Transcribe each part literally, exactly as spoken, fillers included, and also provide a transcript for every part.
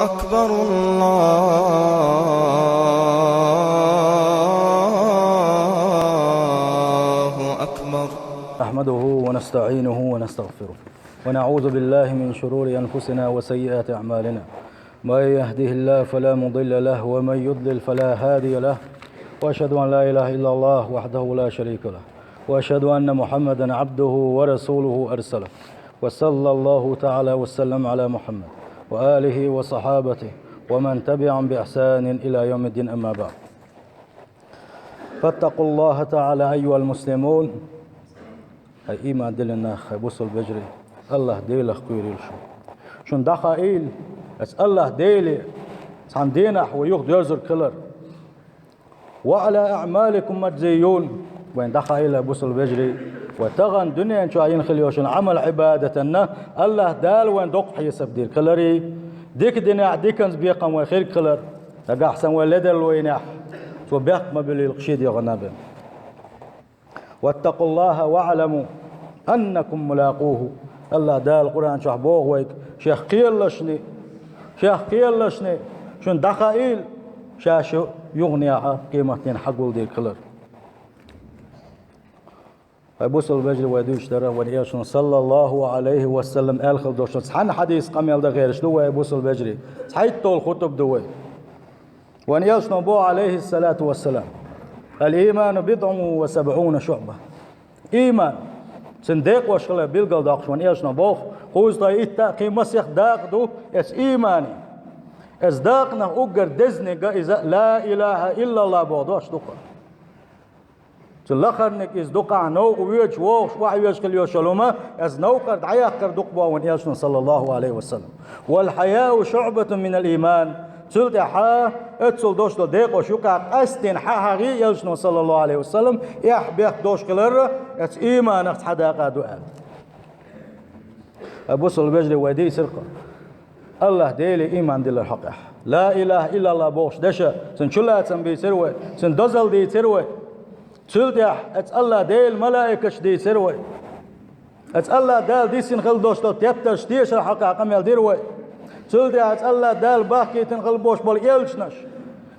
أكبر، الله أكبر. نحمده ونستعينه ونستغفره، ونعوذ بالله من شرور أنفسنا وسيئات أعمالنا. من يهده الله فلا مضل له، ومن يضلل فلا هادي له. وأشهد أن لا إله إلا الله وحده لا شريك له، وأشهد أن محمدا عبده ورسوله أرسله. وصلى الله تعالى وسلم على محمد وآله وصحابته ومن تبعهم بإحسان إلى يوم الدين، أما بعد. فاتقوا الله تعالى أيها المسلمون. Хьай ийман диллина нах, хьай бусалба вежарий, АллахӀ Делах кхоьрийла шу. Шуна дӀахаийла, эцу АллахӀ Деле цхьана дийнахь вай юха доьрзург хилар. وعلى أعمالكم مجزيون. Вайна дӀахаийла, бусалба вежарий, вай тахана дуьнен чохь йина хила йолчу Ӏамал-Ӏибадатанна АллахӀ Дала вайна доккха хьесап дийр хиларий, дика динехь диканца бекхам вайн хирг хилар, нагахь санна вай ледарло йинехь, цо бехк ма буьллийла кху шен дегӀана бен. واتقوا الله واعلموا أنكم ملاقوه. АллахӀ Дала Къуръан чохь боху вайга, шех кхералашний, шех кхералашний, шуна дӀахаийла, ша шу юханехьа къематдийнахь хьагулдийр хилар. Вай бусалба вежарий, вай дуьйцуш дара, вайн Элчано, саллаллаху Ӏалайхи ва саллам, аьлла хила долчу цхьана хьадисан къамел дан гӀерташ ду вай, бусалба вежарий. ЦхьайтталгӀа хутуба ду вай. Вайн Элчано боху, Ӏалайхиссалату вассалам: «الإيمان بضع وسبعون شعبة». Ийман, цуьнан декъош хилар билгалдоккхуш вайн Элчано боху, кхузткъе итт а, кхин масех дакъа ду эцу ийманан. Эцу дакъанах уггар дезаниг иза ла илаха иллаллахӀ боху дош ду-кх. Цу лахарниг иза ду-кх, ахь новкъа воьдуш, вогӀуш, охьавоьжуш хила йолуш йолу хӀума, иза новкъара дӀаяккхар ду-кх боху вайн Элчано, саллаллаху Ӏалайхи ва саллам. «والحياء شعبة من الإيمان». Цул тӀаьхьа оццул долуш долу декъош юкъахь къаьсттина хьа хьагӀий Элчано, саллаллаху Ӏалайхи ва саллам, эхь-бехк долуш хилар оцу ийманах цхьа дакъа ду аьлла. Ай бусалба вежарий, вай дийцира-кх АллахӀ Деле ийман диллар хьокъехь. Ла илаха иллаллахӀ бохуш дешан, цуьнан чулацам бийцира вай, цуьнан дозалла дийцира вай. Цул тӀаьхьа оцу АллахӀ Делан малаикаш дийцира вай. Оцу АллахӀ Дала диссина хила долуш долу тептарш тешар хьокъехь къамел дира вай. Цул тӀаьхьа оцу АллахӀ Дала бахкийтина хила болуш болу элчанаш,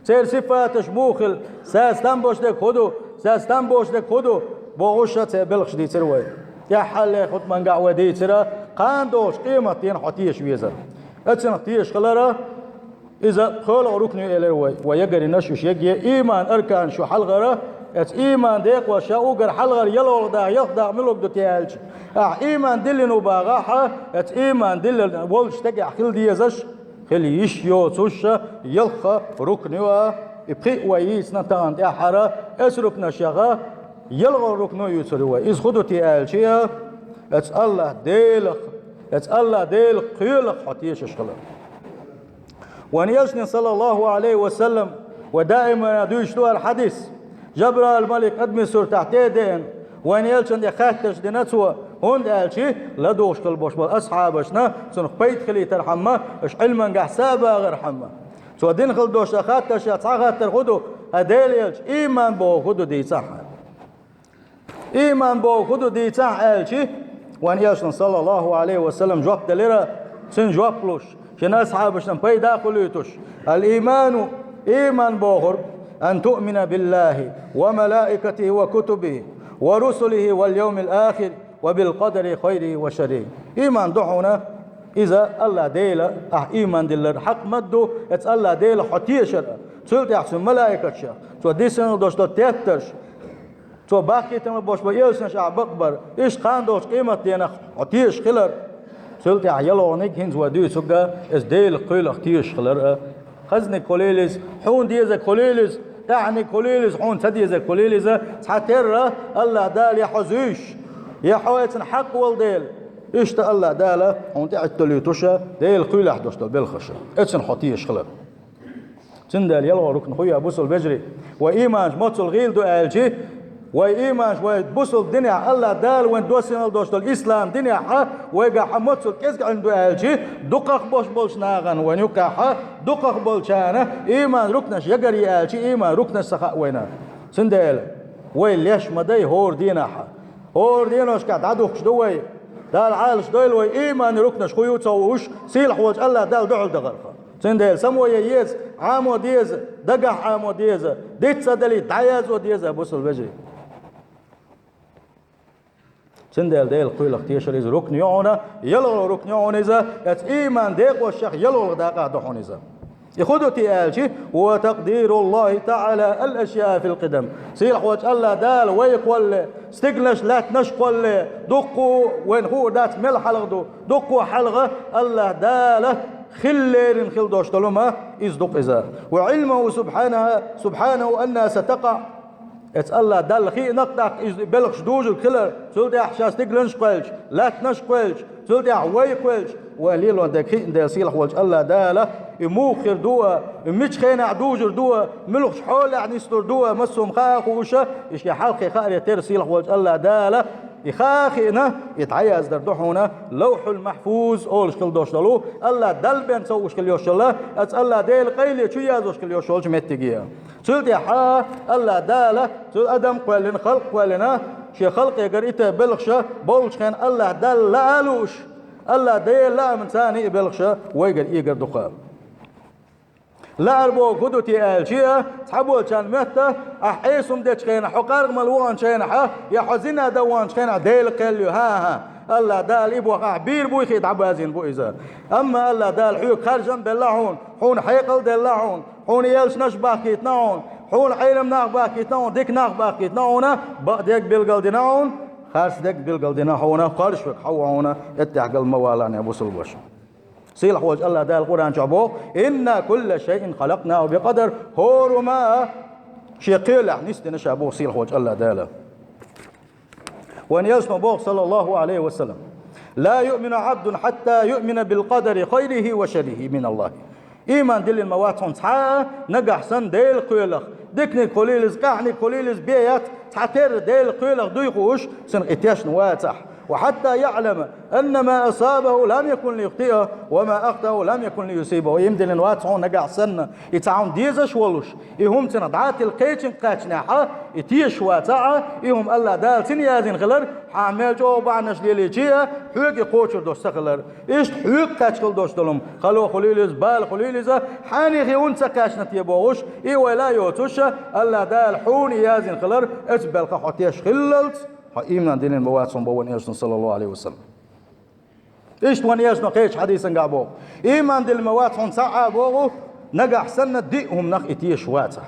церан сифаташ муха хила, цаьрца там болуш дерг хӀун ду, цаьрца там болуш дерг хӀун ду, бохуш а церан белхаш дийцира вай. ТӀаьххьара хутбангахь вай дийцира кхана долчу къематдийнахь хьо теша везар. Оцунах теша хилар а, иза пхоьалгӀа рукн ю элира вай. Вай ягарийнаш уьш яге, ийман арканаш ю хьалхара, оцу ийман декъош ша уггар хьалхара ялхалгӀа дакъа, ялх дакъа муьлхарг ду те аьлча, ахь ийман диллина ву бахахь, оцу ийман диллина волчу стагехь хила дезаш, хила йиш йоцуш а ялх рукн ю а, и пхиъ вай йийцина тахана тӀаьххьара, оцу рукнашех ялхалгӀа рукн а юьйцур ю вай. Иза хӀун ду те аьлча, оцу АллахӀ Делах, оцу АллахӀ Делан кхоьлах хьо тешаш хилар. Вайн Элчано, саллаллаху Ӏалайхи ва саллам, вай даимана дуьйцуш ду хӀара хьадис. Жабраил-малик адамийн суртахь тӀе а деана, вайн Элчанна тӀе хаттарш дина цо, хӀунда аьлча ладугӀуш хила болуш болу асхьабашна цунах пайда хилийтархьама, аша Ӏилмангахь са а багӀархьама. Цо дина хила долуш хаттаршех цхьа хаттар хӀун ду: «Хьан Дела Элча, ийман бохург хӀун ду, дийцахьа?» Ийман бохург хӀун ду, дийцахь, аьлча, вайн Элчано, саллаллаху Ӏалайхи ва саллам, жоп делира, цуьнан жоп луш, шен асхьабашна пайда а хуьлуьйтуш: «الإيمان», ийман бохург, «أن تؤمن بالله وملائكته وكتبه ورسله واليوم الآخر وبالقدر خيره وشره». Ийман ду хьуна иза АллахӀ Дела ахь ийман диллар хьакъ ма ду, оцу АллахӀ Делах хьо тешар а, цул тӀаьхьа цуьнан малаикаташех, цо диссина долуш долу тептарш, цо бахкийтина болуш болу элчанаш ахь бакъбар, иштта кхана долчу къематдийнах хьо тешаш хилар. Цул тӀаьхьа ялхалгӀаниг хӀинца вай дуьйцург а, иза Делах кхоьлах тешаш хилар а. Хазаниг хуьлийла иза, хьуна дезарг хуьлийла иза, тӀаьхьаниг хуьлийла иза, хьуна ца дезарг хуьлийла иза, цхьатерра АллахӀ Дала я хьо зуьйш, я хьо оцунна хьакъ волу дела, иштта АллахӀ Дала хьуна тӀе Ӏитталуьйтуш а, Делах кхоьлахь долуш долу белхаш а. Оцунна хьо тешаш хилар. Цундела ялхалгӀа рукн хӀун ю, бусалба вежарий? Вай ийманаш моццул гӀийла ду аьлча, вай ийманаш, вай бусалба динехь, АллахӀ Дала вайн доссийна долуш долу ислам динехь, вайгахь моццул кӀезиг Ӏилма ду аьлча, дукхах болуш болчу нахана, вайн юккъехь дукхах болчарна ийман рукнаш ягар ю аьлча, ийман рукнаш ца хаьа вайна. Цундела вай леш ма дай хӀора дийнахь. ХӀора деношкахь дӀадухкуш ду вай. Дала Ӏалаш дойла вай, ийманан рукнаш хӀун ю ца хууш, сийлахь волчу АллахӀ Далла дуьхьал дахарх. Цундела само ян еза, Ӏамо деза, дагахь Ӏамо деза, диц ца далийта дӀаязо деза, бусалба вежарий. Цундела Делан кхоалгӀа тешар иза рукн ю хьуна, ялхалгӀа рукн ю хьуна иза, эцу ийман декъошех ялхалгӀа дакъа ду хьуна иза. И хӀун ду те аьлча, ва такъдируллахӀи таӀала ал-ашъяъ фил къидам. Сийлахьволчу АллахӀ Дала вай кхоллале, стигланаш, лаьттанаш кхоллале, дуккха вайна хуур дац мел хьалха ду, дуккха хьалха АллахӀ Дала хила леррина хила долуш долу ма иза ду-кх иза. Ва Ӏилмуху субхьана-, субхьанаху анна сатакъаӀ. Эцу АллахӀ Далла хиъна-кх тӀаккха иза белхаш дужург хилар, цул тӀаьхьа ша стигланаш кхоьллича, лаьттанаш кхоьллича, цул тӀаьхьа вай кхоьллича, вайн лело дерг хиъна дела сийлахьволчу АллахӀ Дала, и муха хир ду а, и мичу хенахь дужур ду а, муьлхачу хьолехь нисдур ду а, массо а хаа а хууш а, и шен хьалххе хааре терра сийлахьволчу АллахӀ Дала, и хаа а хиъна, и дӀаяздар ду хьуна Лавхьул-Махьфуз олуш хила долуш долу, АллахӀ Далла бен совгӀуш хила йолуш йолу, эцу АллахӀ Делан къайле чу язъеш хила йолуш йолчу меттиге. Цул тӀаьхьа АллахӀ Дала, цу адам кхоьллина, халкъ кхоьллина, шен халкъегара и тайпа белхаш а болчу хенахь АллахӀ Далла лаа а лууш, АллахӀ Делан лаамца царна и белхаш а вайгара эгар ду-кх. Лаар бохург хӀун ду те аьлча, цхьаболчарна моьтту, ахь Ӏеса хӀума дечу хенахь, хьо къаркъамал ваханчу хенахь, я хьо зина дан ваханчу хенахь Делан кхел ю, хӀан-хӀа. АллахӀ Дала и боху ахь бийр буй хи дӀабазийна бу иза. Амма АллахӀ Дала хьоьга харжам а белла хьуна, хьуна хьекъал а делла хьуна, хьуна элчанаш а бахкийтина хьуна, хьуна Ӏелам нах а бахкийтина хьуна, дика нах а бахкийтина хьуна, бакъдерг а билгалдина хьуна, харцдерг а билгалдина хьуна, кхарш верг хьан ву хьуна, эттехь гал ма валахь, бусалба ваша. Сийлахьволчу АллахӀ Дала Къуръан чохь боху: «Инна кулла шайъин халакънаху бикъадар», хӀора хӀума а шен кхелехь нисдина ша боху сийлахьволчу АллахӀ Дала. Вайн элчано боху, саллаллаху Ӏалайхи ва саллам: «Ла юъмину Ӏабдун хьатта юъмина билкъадари хайрихи ва шаррихи миналлахи». Ийман диллина ма вац хьуна цхьа а, нагахь санна Делан кхелах, диканиг хуьлийла иза, къаьхьаниг хуьлийла иза, бен яц, цхьатерра Делан кхелах дуй хууш, цунах и тешна вацахь. «Ва хьатта яӀлама анна ма асабаху лам якун лиюхтиа, ва ма ахтааху лам якун лиюсибаху». Ийман диллина вац хьуна нагахь санна, и цхьа хӀума дезаш а волуш, и хӀума цунах дӀа а тилла кхечуьнга кхаьчнехь а, и тешаш вацахь а, и хӀума АллахӀ Дала цуьнан яздина хилар, хьан мел чӀогӀа бахьанаш лелийча а, хьоьга и кхочур долуш ца хилар. Иштта хьоьга кхаьчна хила долуш долу хӀума, хало хуьлийла иза, бала хуьлийла иза, хьенех и хӀунда ца кхаьчна те бохуш, и ойла а йоцуш, АллахӀ Дала хьуна и яздина хилар, оцу белхах хьо тешаш хиллалц, хьо ийман диллина ма вац хьуна боху вайн элчано, саллаллаху Ӏалайхи ва саллам. Иштта вайн элчано кхечу хьадисангахь боху: «Ийман диллина ма вац хьуна цхьа а», боху, нагахь санна диъ хӀуманах и тешаш вацахь.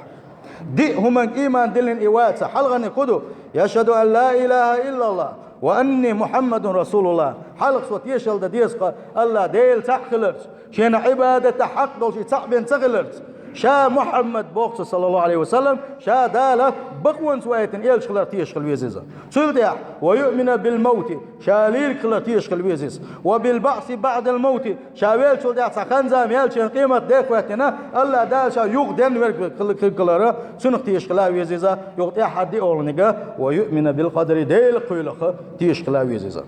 Диъ хӀуманга ийман диллина и вацахь, хьалхарниг хӀун ду? «Яшхаду ан ла илаха иллаллах ва анни Мухьаммадун расулуллах». Хьалха со тешалла дан деза-кх АллахӀ Дела цхьаъ хиларца, шена Ӏибадатан хьакъ долуш и цхьаъ бен ца хиларца. Ша Мухьаммад, боху цо, саллаллаху Ӏалайхи ва саллам, ша Дала бакъонца ваийтина элча хиларх тешаш хила веза иза. Цул тӀаьхьа, «ва юъмина бил мавти», ша лийларх хиларх тешаш хила веза иза. «Ва бил баъси баъдал мавти», ша веллачул тӀаьхьа цхьа хан-зама яьлча, шен къематде хӀоьттина, АллахӀ Дала ша юха денвергван хиларх, цунах тешаш хила веза иза. Юха тӀаьххьара диъолгӀаниг, «ва юъмина бил къадари», Делан кхелах тешаш хила веза иза.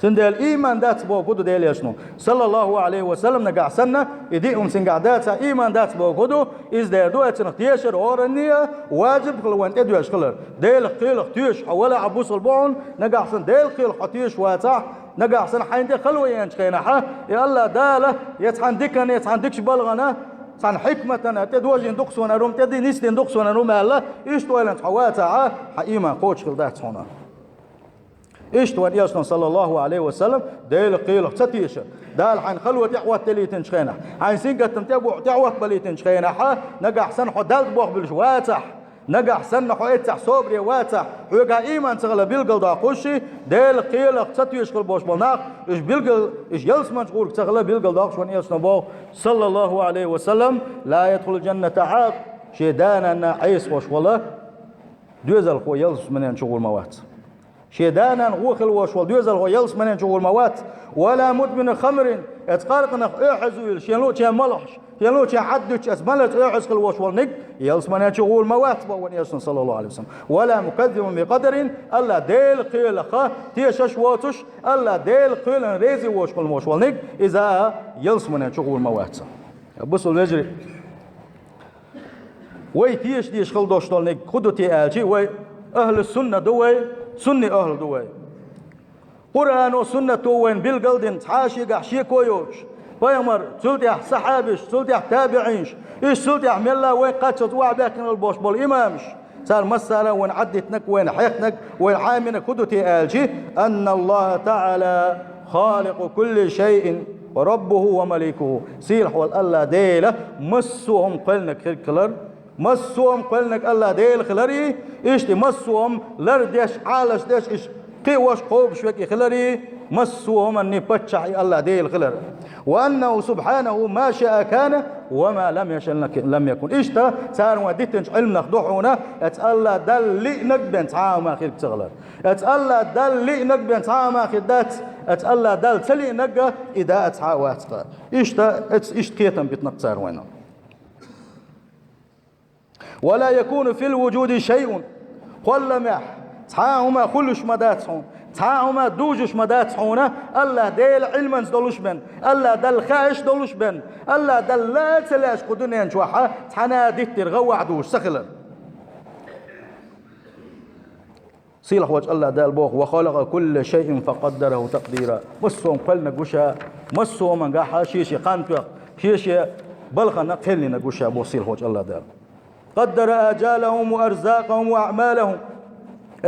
Цундела ийман дац боху хӀун ду Делан элчано, саллаллаху Ӏалайхи ва саллам, нагахь санна, и диъ хӀума цуьнгахь дацахь, ийман дац боху хӀун ду, иза дер ду, цунах тешар хӀоранна а важиб хила вайна тӀедоьжуш хилар. Делан кхелах тешаш хьо валахь а, бусалба хьуна, нагахь санна Делан кхелах хьо тешаш вацахь, нагахь санна хьайна тӀе хало еанчу хенахь, и АллахӀ Дала я цхьана дикана, я цхьана дикачу балхана, цхьана хьикматана тӀедожийна ду-кх суна хӀара хӀума, тӀе нисдина ду-кх суна хӀара хӀума аьлла, иштта ойланца хьо вацахь, хьан ийман кхочуш хила дац хьуна. Иштта вайн элчано, саллаллаху Ӏалайхи ва саллам, Делан кхелах ца тешар. Дала хьайна хало тӀехӀоттаделийтинчу хенахь, хьайна сингаттам тӀе а бухьу тӀехӀоттабалийтинчу хенахь, нагахь санна хьо Далла тӀе болх буьлуш вацахь, нагахь санна хьо эццехь собаре вацахь, хьоьгахь ийман ца хилар билгалдоккхуш, Делан кхелах ца тешаш хила болуш болу нах, уьш билгал, уьш ялсаманчу гӀург ца хилар билгалдоккхуш вайн элчано боху, саллаллаху Ӏалайхи ва саллам: «Ла ядхулул жанната Ӏакъ», шен да-нанна Ӏеса волуш волу доьзалхо ялсаманен чу гӀур ма вац. Шен да-нанна гӀо хила волуш волу доьзалхо ялсаманен чу гӀур ма вац. «Ва ла мудмину хамрин», эцу къаркъанах оьхьазза вуьйлуш, шен луъучу молхаш, шен луъучу Ӏад дуьтуш, эцу маларца оьхьазза хила волуш волу ниг ялсаманен чу гӀур ма вац, боху вайн элчано, саллаллаху Ӏалайхи ва саллам. «Ва ла мукаддибун би къадарин», АллахӀ Делан кхелах тешаш воцуш, АллахӀ Делан кхелана реза воцуш хила волуш волу ниг, иза ялсаманен чу гӀур ма вац. Бусалба вежарий, вай теша дезаш хила долуш долу ниг хӀун ду те аьлча, вай ахьлу сунна ду вай, сунни ахьлу ду вай. Къуръано, суннато вайна билгал а дина, цхьа а шегахь шеко а йоцуш, Пайхамар, цул тӀехьа сахьабаш, цул тӀехьа табиӀинаш, иштта цул тӀехьа мелла вай кхаччалц охьабаьккхина болуш болу имамаш, цара массара а вайна Ӏаддитинарг, вайна хьехнарг, вайна Ӏаминарг хӀун ду те аьлча: «Анна Аллаха таӀала халикъу кулли шайин ва раббуху ва маликуху». Сийлахь волу Аллах Дела массо а хӀума кхоьллинарг хилар, массо а хӀума кхоьллинарг Аллах Дела хилар и, иштта массо а хӀума лардеш, Ӏалашдеш, иштта кхиош, кхобуш верг и хилар и, массо а хӀуманний паччахь и Аллах Дела хилар. «Ва аннаху субхьанаху ма шаа кана, ва ма лам яша лам якун». Иштта цара вайна дитинчу Ӏилманах ду хьуна, эцу Аллах Далла лиънарг бен цхьа а хӀума хирг ца хилар. Эцу Аллах Далла лиънарг бен цхьа а хӀума хир дац, эцу Аллах Далла ца лиънарг а и дан а цхьа а вац-кха. Иштта, эцу иштта кхетам битинарг цара вайна. «Ва ла якуну фил вужуди шайъун». Кхолламехь цхьа а хӀума хуьлуш ма дац хьуна, цхьа а хӀума дужуш ма дац хьуна, Аллах Дела Ӏилманца долуш бен, Аллах Далла хаьаш долуш бен, Аллах Далла ла а ца лаьаш кху дуьнен чохь а цхьана а диттира гӀаввахь дужуш ца хилар. Сийлахь волчу Аллах Дала боху: «Ва халакъа кулла шайин факъаддараху такъдира». Массо а хӀума кхоьллинарг ву ша, массо а хӀумангахь шен-шен кхантоьх, шен-шен балхана кхоьллинарг ву ша, боху сийлахь волчу Аллах Дала. «Къаддара аджалахум ва арзакъахум ва аъмалахум».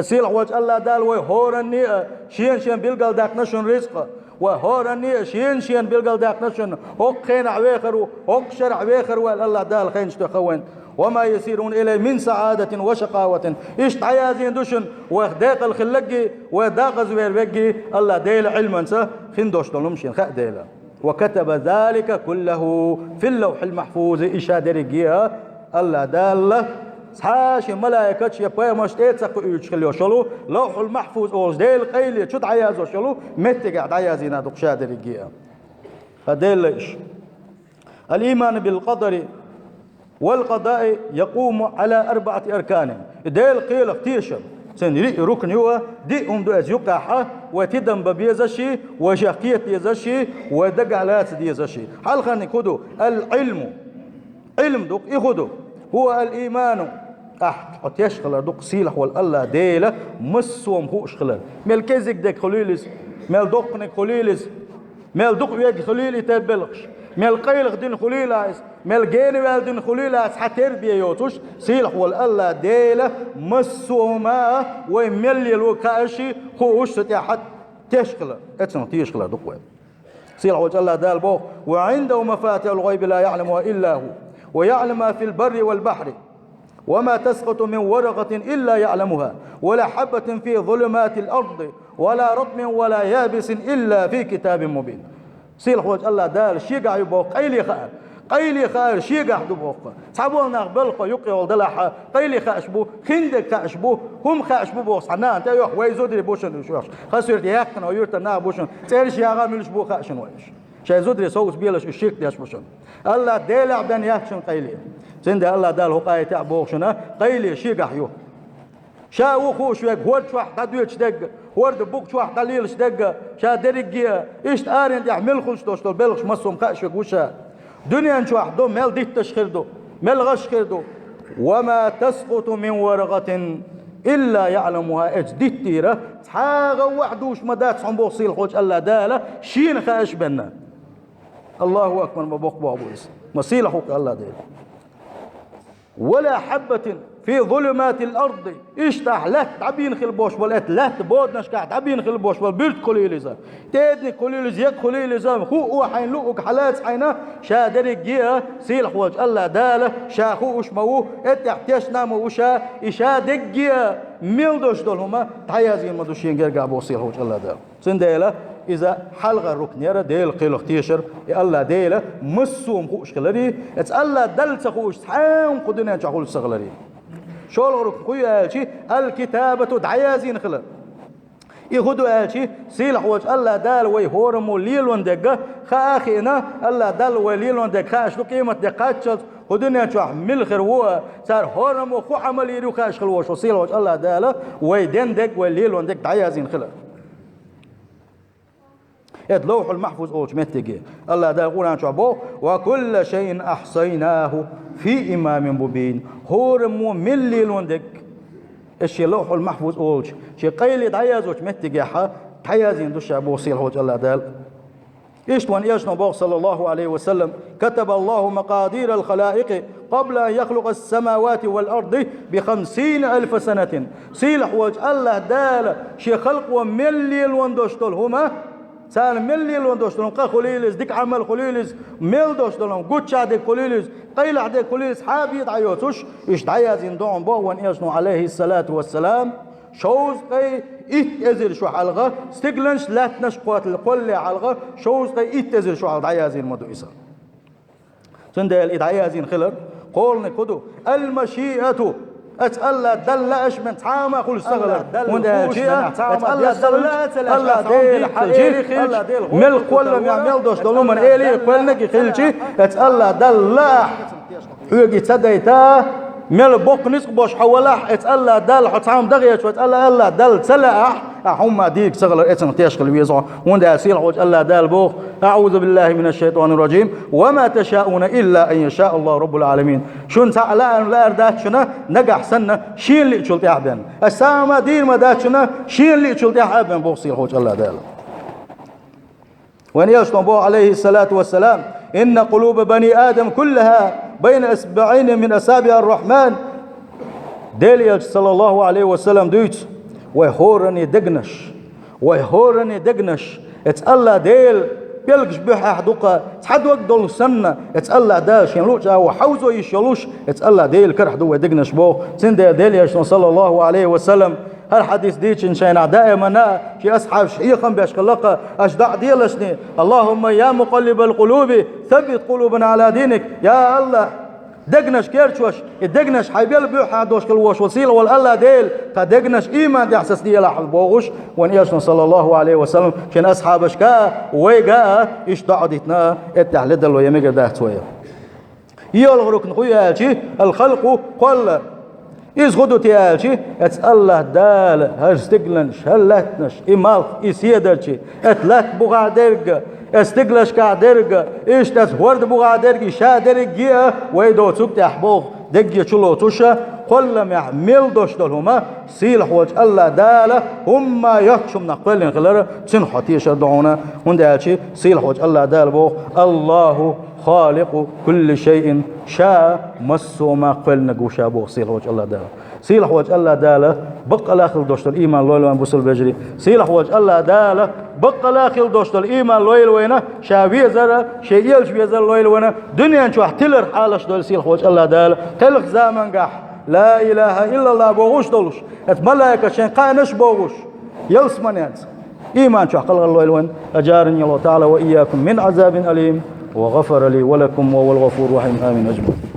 Сийлахь волчу Аллах Дала вай хӀоранне а шен-шен билгалдаьккхина шуна ризкъ, вай хӀоранне а шен-шен билгалдаьккхина шуна, хӀокху хенахь вехар ву, хӀокху шарахь вехар ву аьлла, Аллах Дала хенаш тоьхна вайна. «Ва ма ясирун илай мин саадатин ва шакъаватин». Иштта дӀаязйина ду шуна, вайх декъала хилларггий, вай декъаза вер веггий, Аллах Дела Ӏилманца хин долуш долу хӀума шена хаьа Дела. «Ва катаба залика куллаху фил лавхьил махьфузи». И ша дерриге а Аллах Дала цхьа а шен малаикаш я пайхамарш тӀе а ца кхуьуьйтуш хилла йолуш йолу, Лавхьул Махьфуз олуш Делан къайле чу дӀаязош йолу меттигехь дӀаязйина ду-кх ша дерриге а. Ткъа Делан лайш. «Ал-ийману бил-къадари вал-къадаи якъуму Ӏала арбаӀати арканин». И Делан кхелах тешар, цуьнан йиъ рукн ю, диъ хӀума ду иза юкъахь, вай тидам бан безаш, вай шех кхета дезаш, вай дагахь лаца дезаш. Хьалхарниг хӀун ду? Ал-Ӏилму. Ӏилм ду-кх, и хӀун ду? «ХӀува ал-ийману». Ахь хьо теш хилар ду-кх сийлахь волу Аллах Дела массо а хӀума хууш хилар. Мел кӀезиг дерг хуьлийла иза, мел доккханиг хуьлийла иза, мел дукха верг хуьлийла и тера белхаш, мел къайлаха дина хуьлийла иза, мел гена ваьлла дина хуьлийла, цхьа тера бен йоцуш, сийлахь волу Аллах Дела массо а хӀума а вай мел лелорг хаьаш, хууш, цу тӀехь теш хилар, эцунах теш хилар ду-кх вай. Сийлахь волчу Аллах Дала боху: «Ва Ӏиндаху мафатихьул гӀайби ла яӀламуха илла хӀу, ва яӀламу ма фил барри вал бахьри, ва ма таскъуту мин варакъатин илла яӀламуха, ва ла хьаббатин фи зулуматил арди, ва ла ратбин ва ла ябисин илла фи китабин мубин». Сийлахь волчу Аллах Дала шегахь ю боху къайле хаар. Къайле хаар шегахь ду боху. Цхьаболу нах белхо юккъехула далахь, къайле хааш бу, хиндерг хааш бу, хӀума хааш бу боху цхьа нахана тӀе а йоху, вай зударий бу шуна уьш йохуш. Хасуьрта яьккхина вай юьртан нах бу шуна, цӀераш ягӀа муьлш бу хаьа шуна вай уьш. Шайн зударий совца белаш уьш ширк деш бу шуна. Аллах Делехь бен яц шуна къайле. Цундела Аллах Дала хӀу къайтехь боху шуна, къайле шегахь ю. Ша ву хууш верг, хӀорда чохь дӀадоьдуш дерг, хӀорда букъа чохь дӀалелаш дерг, ша дерриге а, иштта арен тӀехь мел хуьлуш долуш долу белхаш массо а хууш верг ву ша. Дуьнен чохь ду, мел дитташ хир ду, мел гӀаш хир ду. «Ва ма таскъуту мин варакъатин илла яӀламуха». Эцу диттера цхьа а гӀаввахь дужуш ма дац хьуна боху сийлахь волчу Аллах Дала, шена хааш бен. Аллаху акбар, ма боккха боху бу иза. Ма сийлахь ву-кх Аллах Дела. «Ва ла хьаббатин фи зулуматил арди». Иштта ахь лаьтта дӀабийна хила бохуш болу, эцу лаьтта боданашкахь дӀабийна хила бохуш болу буьртиг хуьлийла иза, тӀедниг хуьлийла иза, егг хуьлийла иза, хӀуъа хьайна луъург хьалаца хьайна, ша дерриге а сийлахь волчу Аллах Дала ша хууш ма ву, эцу тӀехь тешна а ма ву ша, и ша дерриге а мел долуш долу хӀума дӀаязйина ма ду шен гергахь боху сийлахь волчу Аллах Дала. Цундела иза хьалхара рукн яра Делан кхелах тешар, и Аллах Дела массо а хӀума хууш хиларе, эцу Аллах Далла ца хууш цхьа а хӀума кху дуьнен чохь хуьлуш ца хиларе. ШолгӀа рукн хӀун ю аьлчи, ал-китабату, дӀаязйина хилар. И хӀун ду аьлчи, сийлахь волчу Аллах Дала вай хӀораммо лелон дегга хаа а хиъна, Аллах Далла вай лелон дегга хааш ду къемат де кхаччалц, кху дуьнен чохь мила хир ву а, цара хӀораммо хӀун Ӏамал йийр ю хааш хила волуш ву сийлахь волчу Аллах Дала вай ден дегга, вай лелон дегга дӀаязйина хилар. Эд Лавхьул Махьфуз олучу меттиге. Аллах Дала Къуръан чохь боху: «Ва кулла шайин ахьсайнаху фи имамин мубин». ХӀораммо мел лелон дерг, эс шен Лавхьул Махьфуз олучу, шен къайле дӀаязочу меттигехьа, дӀаязйина ду ша боху сийлахь волчу Аллах Дала. Иштта вайн Элчано боху, саллаллаху Ӏалайхи ва саллам: «كتب الله مقادير الخلائق قبل أن يخلق السماوات والأرض بخمسين ألف سنة». Сийлахьволчу АллахӀ Дала Шен халкъо мел лелон долуш долу хӀума, царна мел лелон долуш долу къа хуьлийла иза, дика Ӏамал хуьлийла иза, мел долуш долу гуччахь дерг хуьлийла иза, къайлахь дерг хуьлийла иза, хьан бен дӀайоцуш, иштта дӀаязйина ду хьуна боху вайн Элчано, Ӏалайхиссалату вассалам, шовзткъе итт эзар шо хьалха, стигланаш, лаьттанаш кхоллале хьалха, шовзткъе итт эзар шо хьалха дӀаязйина ма ду иза. Цундела и дӀаязйина хилар кхолланиг хӀун ду? Ал-машиату. Эцу АллахӀ Далла лааш бен цхьа а хӀума хуьлуш ца хилар. ХӀунда аьлча эцу АллахӀ Далла, АллахӀ Дела хьан эли хилча, мел кхоллам я, мел долуш долу хӀуманна эли кхоьллинарг хилча, эцу АллахӀ Далла лаахь, хьоьга и ца дайта, мел боккха ницкъ болуш хьо валахь, эцу АллахӀ Далла хьо цхьа хӀума дан хеташ вац, АллахӀ, АллахӀ Далла ца лаахь, ахь хӀумма дийриг ца хилар, эцунах теш хила веза хьо. ХӀунда аьлча сийлахьволчу АллахӀ Дала боху: «أعوذ بالله من الشيطان الرجيم. وما تشاءون إلا أن يشاء الله رب العالمين». Шуна цхьаъ лаам лаар дац шуна, нагахь санна, Шена лиъчул тӀаьхьа бен. Аса сагӀа ма дийр ма дац шуна, Шена лиъчул тӀаьхьа бен, боху сийлахьволчу АллахӀ Дала. Вайн Элчано боху, Ӏалайхиссалату вассалам: «إن قلوب بني آدم كلها بين إصبعين من أصابع الرحمن». Делан Элчано, саллаллаху Ӏалайхи ва саллам, дуьйцу: «Вай хӀораннан дегнаш, вай хӀораннан дегнаш, эцу АллахӀ Дела пӀелгаш буьхьехь ду-кха, цхьа дог долуш санна, эцу АллахӀ Дала Шен луъучу агӀор хьовзо йиш йолуш, эцу АллахӀ Делан карахь ду вай дегнаш», боху. Цундела Делан Элчано, саллаллаху Ӏалайхи ва саллам, хӀара хьадис дийцинчу хенахь даимана шен асхьабаш хьехам беш хилла-кха, аша доӀа делашний: «اللهم يا مقلب القلوب ثبت قلوبنا على دينك». Я АллахӀ, дегнаш керчош, и дегнаш хьайн бел буьхьехь долуш хила волуш волу сийлахь волу АллахӀ Дела, тхан дегнаш ийман тӀехь сацаделахь бохуш, вайн Элчано, саллаллаху Ӏалайхи ва саллам, шен асхьабашка а, вайга а иштта доӀа дитина, эттехь ледарло ян мегар дац вай. ЙолхалгӀа рукн хӀун ю аьлча, ал-халкъу, кхоллар. Иза хӀун ду те аьлча, эцу АллахӀ Дала хӀара стигланаш, хӀара лаьттанаш, и малх, и седарчий, эцу латта бухахь дерг а, эцу стиглашкахь дерг а, иштта эцу хӀорда бухахь дерг а, и ша дерриге а вай доцург тӀехь боху, дерриге чулоцуш а, кхолламехь мел долуш долу хӀума, сийлахьволчу АллахӀ Дала хӀумма йоцчу хӀуманах кхоьллина хилар, цунах хьо тешар ду хьуна, хӀунда аьлча сийлахьволчу АллахӀ Дала боху: «Аллаху халикъу кулли шайин», Ша массо а хӀуманах кхоьллинарг ву Ша боху сийлахьволчу АллахӀ Дала. Сийлахьволчу АллахӀ Дала баккъала а хила долуш долу ийман лойла вайн, бусалба вежарий. Сийлахьволчу АллахӀ Дала баккъала а хила долуш долу ийман лойла вайна, Ша везар а, Шен Элча везар а лойла вайна, дуьнен чохь тилар хьалаш дойла сийлахьволчу АллахӀ Дала. Кхелха замангахь «Ла илаха иллаллах» бохуш долуш, эцу малайкаша шайна кхаънаш а бохуш, ялсаманенца ийман чохь кхалхар лойла вайна. أجارني الله تعالى وإياكم من عذاب أليم وغفر لي ولكم وهو الغفور الرحيم. آمين أجمعين.